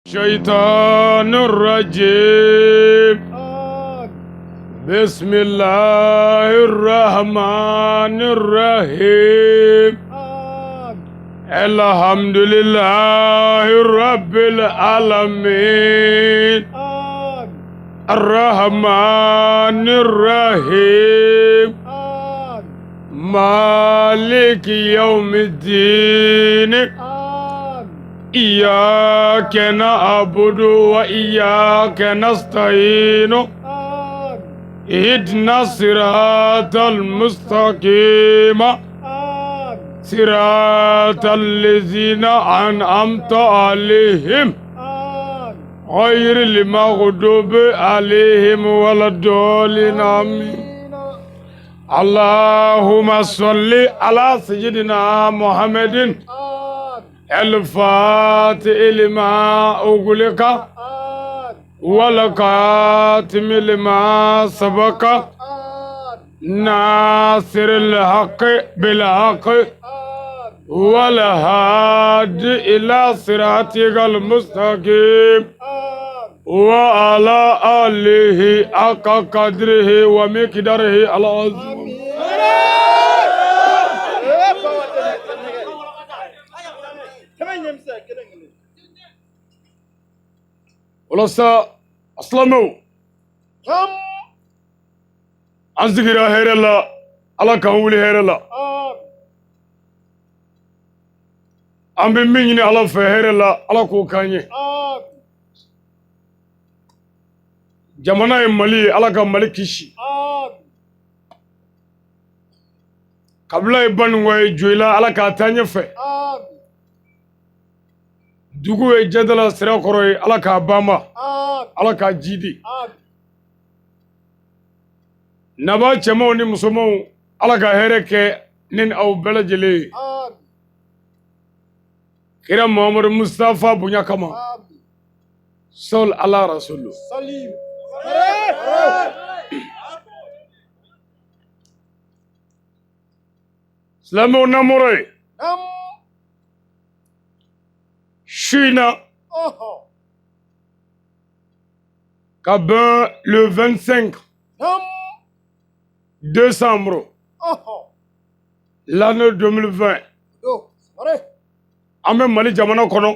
الشيطان الرجيم بسم الله الرحمن الرحيم الحمد لله رب العالمين الرحمن الرحيم مالك يوم الدين إياك نعبد وإياك نستعين اهدنا الصراط المستقيم صراط الذين أنعمت عليهم غير المغضوب عليهم ولا الضالين آمين اللهم صل على سيدنا محمد الفاتح لما أغلق والخاتم لما سبق ناصر الحق بالحق والهادي إلى صراطك المستقيم وعلى آله حق قدره ومقداره العظيم Walasa silamɛw an sigira hɛrɛ la ala k'an wuli hɛrɛ la an bɛ min ɲini ala fɛ hɛrɛ la ala k'o k'an ye jamana ye mali ye ala ka mali kisi kabila ye baninkɔ ye joyila ala k'a taa ɲɛfɛ dugu ye jadala sirakɔrɔ ye ala k'a banba ala k'a jidi naba cɛmanw ni musomanw ala ka hɛrɛ kɛ ne ni aw bɛɛ lajɛlen ye kira muhamadu mustafa bonya kama sɔli ala rasulu silamɛw namɔrɔ ye su in na ka bɛn le 25 décembre l'année 2020 an bɛ mali jamana kɔnɔ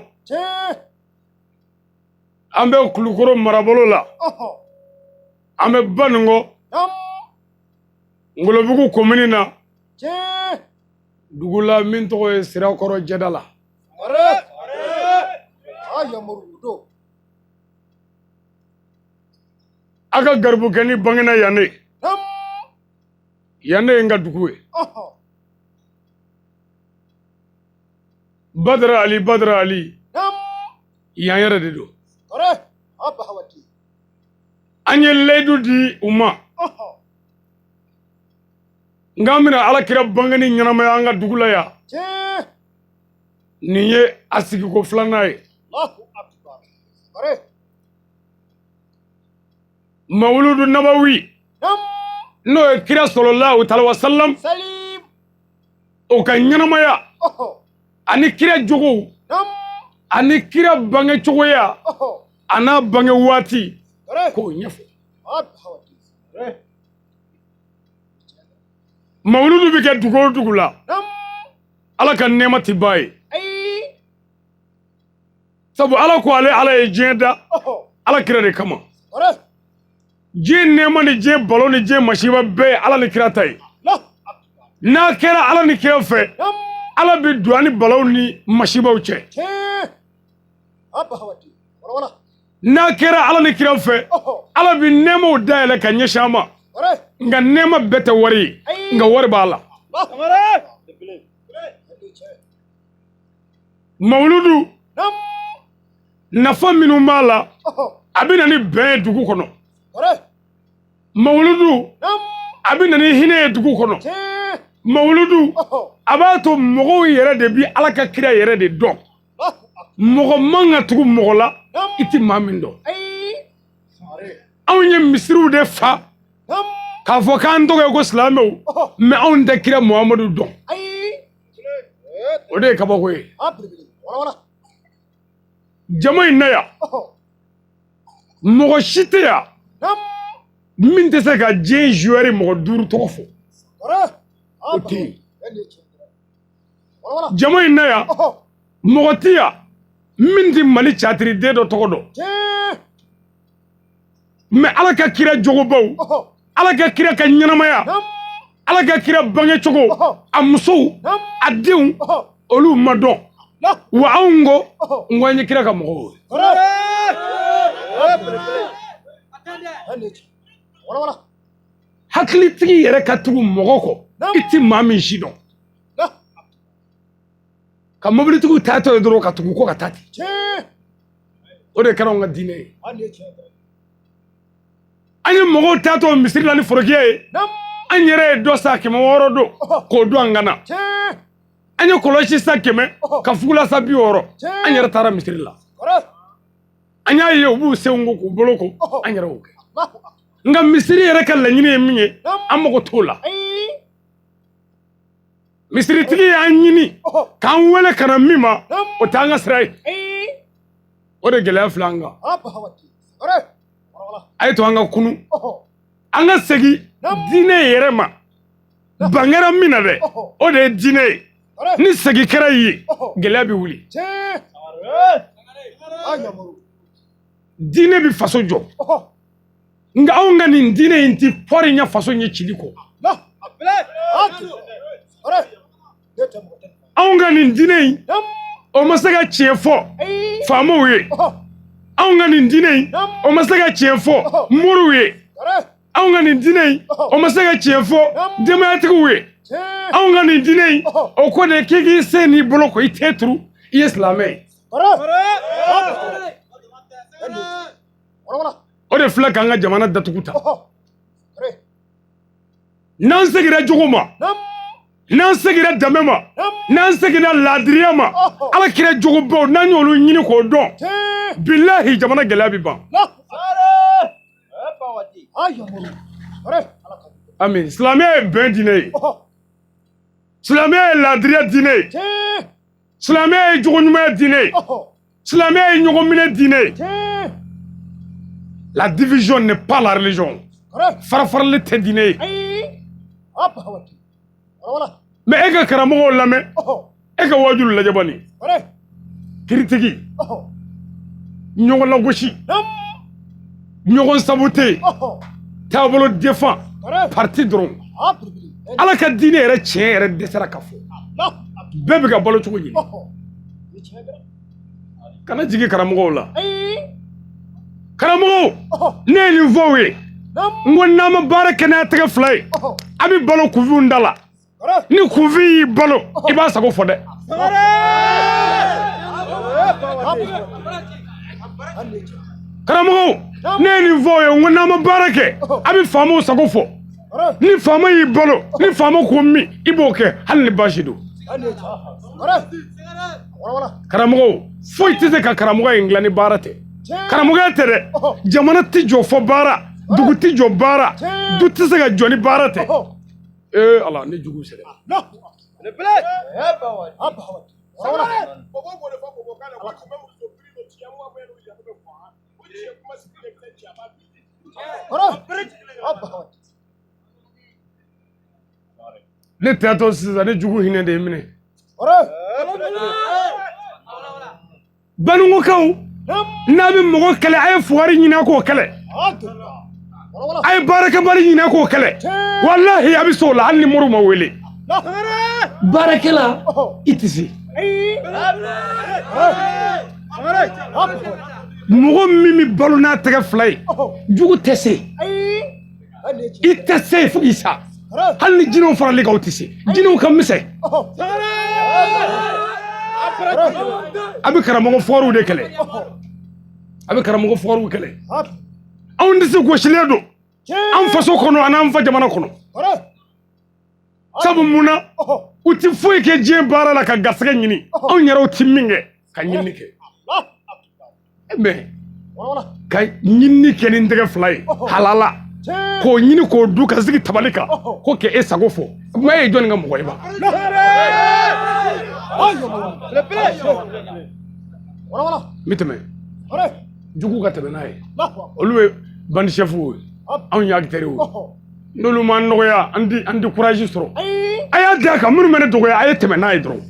an bɛ kulukoro marabolo la an bɛ baninkɔ ngolobugu komini na dugu la min tɔgɔ ye sirakɔrɔ jɛdala a ka garibukɛnin bangena yan ne yan ne ye n ka dugu ye badara ali badara ali yan yɛrɛ de don an ye layidu di u ma n k'an bɛna ala kira bangeni ɲɛnamaya an ka dugu la yan nin ye a sigiko filanan ye mawuludu nabawi n'o ye kira sɔlɔlahu taala wasalam o ka ɲɛnamaya ani kira jogow ani kira bange cogoya a n'a bange waati k'o ɲɛfɔ mawuludu bɛ kɛ dugu o dugu la ala ka nɛɛma tɛ ban yen sabu ala ko ale ala ye diɲɛ da ala kira de kama diɲɛ nɛɛma ni diɲɛ balo ni diɲɛ masiba bɛɛ ye ala ni kira ta ye n'a kɛra ala ni kira fɛ ala bɛ don an ni balaw ni masibaw cɛ n'a kɛra ala ni kira fɛ ala bɛ nɛɛmaw dayɛlɛ ka ɲɛsin an ma nka nɛɛma bɛɛ tɛ wari ye nka wari b'a la mawuludu nafa minnu b'a la a bɛ na ni bɛn ye dugu kɔnɔ mawuludu a bɛ na ni hinɛ ye dugu kɔnɔ mawuludu a b'a to mɔgɔw yɛrɛ de bi ala ka kira yɛrɛ de dɔn mɔgɔ man ka tugu mɔgɔ la i tɛ maa min dɔn anw ye misiriw de fa k'a fɔ k'an tɔgɔ ye ko silamɛw mais anw tɛ kira muhamadu dɔn o de ye kabako ye. Jama in na yan, mɔgɔ si tɛ yan min tɛ se ka diɲɛ joueur mɔgɔ 5 tɔgɔ fɔ. O tɛ yen. Jama in na yan, mɔgɔ tɛ yan min tɛ Mali catiriden dɔ tɔgɔ dɔn. Mais Ala ka kira jogobaw, Ala ka kira ka ɲɛnamaya, Ala ka kira bangecogo, a musow, a denw, olu ma dɔn. Wa anw ko n ko an ye kira ka mɔgɔw ye. Hakilitigi yɛrɛ ka tugu mɔgɔ kɔ, i ti maa min si dɔn. Ka mobilitigiw taatɔ ye dɔrɔn ka tugu kɔ ka taa ten. O de kɛra anw ka diinɛ ye. An ye mɔgɔw taatɔ misiri la ni forokiya ye, an yɛrɛ ye dɔ san 600 don k'o don an kan na. An ye kɔlɔsi san 100 ka fugula san 60, an yɛrɛ taara misiri la. An y'a ye u b'u senw ko k'u bolo ko, an yɛrɛ y'o kɛ. Nka misiri yɛrɛ ka laɲini ye min ye, an mago t'o la. Misiritigi y'an ɲini k'an wele ka na min ma, o t'an ka sira ye. O de gɛlɛya filɛ an kan. A ye to an ka kunu, an ka segin diinɛ yɛrɛ ma. Ban kɛra min na dɛ, o de ye diinɛ ye. Ni segin kɛra ye, gɛlɛya bɛ wuli. Diinɛ bɛ faso jɔ. Nka anw ka nin diinɛ in tɛ pɔri ɲɛ faso ɲɛ cili kɔ. Anw ka nin diinɛ in, o ma se ka tiɲɛ fɔ faamaw ye. Anw ka nin diinɛ in, o ma se ka tiɲɛ fɔ moriw ye. Anw ka nin diinɛ in, o ma se ka tiɲɛ fɔ denbayatigiw ye. Anw ka nin diinɛ in, o ko de k'i k'i sen n'i bolo ko i tɛ turu, i ye silamɛ ye. O de filɛ k'an ka jamana datugu ta. N'an seginna jogo ma, n'an seginna danbe ma, n'an seginna laadiriya ma, Ala kira jogobaw n'an y'olu ɲini k'o dɔn, bilahi jamana gɛlɛya bɛ ban. Ami, silamɛya ye bɛn diinɛ ye, silamɛya ye laadiriya diinɛ ye, silamɛya ye jogo ɲumanya diinɛ ye, silamɛya ye ɲɔgɔn minɛ diinɛ ye. La division n'est pas la religion. Farafarali tɛ diinɛ ye. Mais e ka karamɔgɔw lamɛn, e ka waajulu lajɛ bani. Kiritigi, ɲɔgɔn lagosi, ɲɔgɔn sabote, taabolo défend, parti dɔrɔn. Ala ka diinɛ yɛrɛ tiɲɛ yɛrɛ dɛsɛra ka fɔ. Bɛɛ bɛ ka balo cogo ɲini. Kana jigin karamɔgɔw la. Karamɔgɔw, ne ye nin fɔ aw ye. N ko n'an ma baara kɛ n'a tɛgɛ fila ye, a bɛ balo kunfinw da la. Ni kunfin y'i balo, i b'a sago fɔ dɛ. Karamɔgɔw, ne ye nin fɔ aw ye, n ko n'an ma baara kɛ, a bɛ faamaw sago fɔ. Ni faama y'i balo, ni faama ko min, i b'o kɛ hali ni baasi don. Karamɔgɔw, foyi tɛ se ka karamɔgɔ in dilan ni baara tɛ. Karamɔgɔya tɛ dɛ. Jamana tɛ jɔ fɔ baara, dugu tɛ jɔ baara, du tɛ se ka jɔ ni baara tɛ. Ee Ala, ne jugu sera. Ne tɛ sisan, ne jugu hinɛ de ye minɛ. Baninkokaw, n'a bɛ mɔgɔ kɛlɛ, a ye fugari ɲini k'o kɛlɛ, a ye baarakɛbali ɲini k'o kɛlɛ. Walahi a bɛ s'o la hali ni moriw ma wele. Baarakɛla i tɛ se. Mɔgɔ min bɛ balo n'a tɛgɛ fila ye, jugu tɛ se. I tɛ se fo k'i sa. Hali ni jinɛw faralen kan, o tɛ se. Jinɛw ka misɛn. A bɛ karamɔgɔ fɔriw de kɛlɛ. A bɛ karamɔgɔ fɔriw kɛlɛ. Anw disi gosilen don an faso kɔnɔ ani an fa jamana kɔnɔ. Sabu mun na u ti foyi kɛ diɲɛ baara la ka garisɛgɛ ɲini, anw yɛrɛw ti min kɛ ka ɲinini kɛ. Mais ka ɲinini kɛ ni n tɛgɛ fila ye halala, k'o ɲini k'o du ka sigi tabali kan, ko k'e sago fɔ. Kuma e ye jɔnni ka mɔgɔ ye ba? N bɛ tɛmɛ jugu ka tɛmɛ n'a ye olu ye bande chef ye anw ye acteurs ye n'olu ma nɔgɔya an ti courage sɔrɔ a y'a d'a kan minnu bɛ ne dɔgɔya a ye tɛmɛ n'a ye dɔrɔn.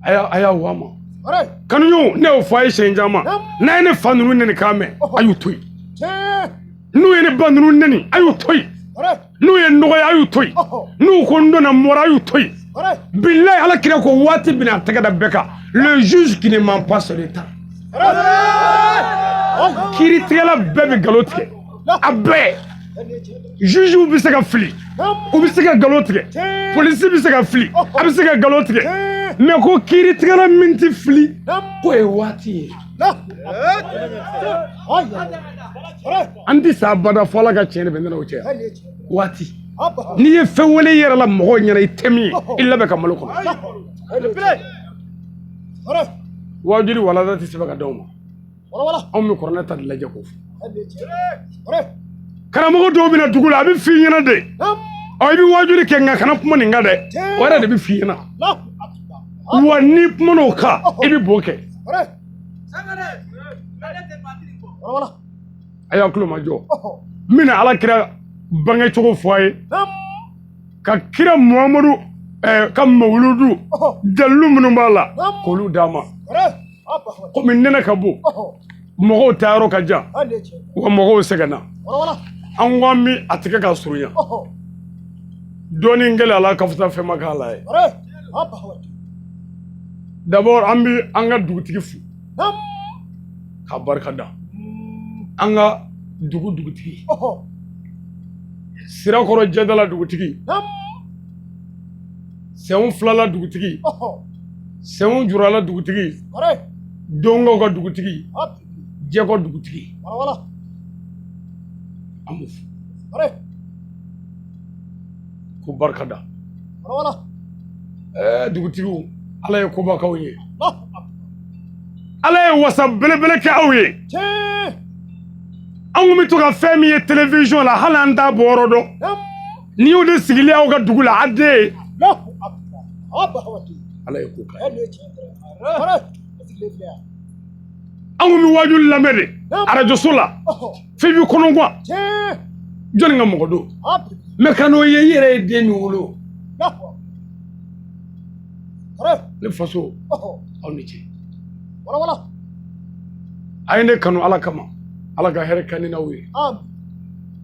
A y'a wa ma kanuɲɔgɔnw ne y'o fɔ a ye siɲɛ caman n'a ye ne fa ninnu neni k'a mɛn a y'u to yen n'u ye ne ba ninnu neni a y'u to yen n'u ye n dɔgɔya a y'u to yen n'u ko n donna n bɔra a y'u to yen bilayi ala kira ko waati bɛna a tɛgɛ da bɛɛ kan le juge qui ne ment pas c'est le temps kiiritigɛla bɛɛ bɛ nkalon tigɛ a bɛɛ jugew bɛ se ka fili u bɛ se ka nkalon tigɛ polisi bɛ se ka fili a bɛ se ka nkalon tigɛ mais ko kiiritigɛla min tɛ fili k'o ye waati ye an tɛ sa abada fo ala ka tiɲɛ de bɛ ne n'aw cɛ waati n'i ye fɛn wele i yɛrɛ la mɔgɔw ɲɛna i tɛ min ye i labɛn ka malo kɔnɔ waajuli walanda tɛ sɛbɛn ka d'aw ma anw bɛ kuranɛ ta de lajɛ k'o fɔ karamɔgɔ dɔw bɛ na dugu la a bɛ f'i ɲɛna de ɔ i bɛ waajuli kɛ nka kana kuma nin kan dɛ o yɛrɛ de bɛ f'i ɲɛna wa n'i kumana o kan i bɛ bo kɛ a y'a tulo majɔ n bɛna ala kira bangecogo fɔ a ye ka kira muhamadu ka mawuludu dalilu minnu b'a la k'olu d'a ma komi nɛnɛ ka bon mɔgɔw taayɔrɔ ka jan wa mɔgɔw sɛgɛnna an ko an bɛ a tigɛ ka surunya dɔɔnin gɛlɛya la ka fisa fɛn ma k'a la ye d'abord an bɛ an ka dugutigi fo k'a barika da an ka dugu dugutigi Sirakɔrɔ Jɛdala dugutigi Sɛnw Filala dugutigi Sɛnw Jurala dugutigi Donkaw ka dugutigi Jɛkɔ dugutigi an b'u fo k'u barika da dugutigiw ala ye koba k'aw ye ala ye wasa belebele kɛ aw ye an kun bɛ to ka fɛn min ye télévision la hali an t'a bɔyɔrɔ dɔn n'i y'o de sigilen aw ka dugu la a den ye ala ye ko k'a ye an kun bɛ waajuli lamɛn de arajoso la f'i b'i kɔnɔ gan jɔnni ka mɔgɔ don mais ka n'o ye i yɛrɛ ye den min wolo ne faso aw ni ce a ye ne kanu ala kama ala ka hɛrɛ kɛ ne n'aw ye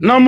n'an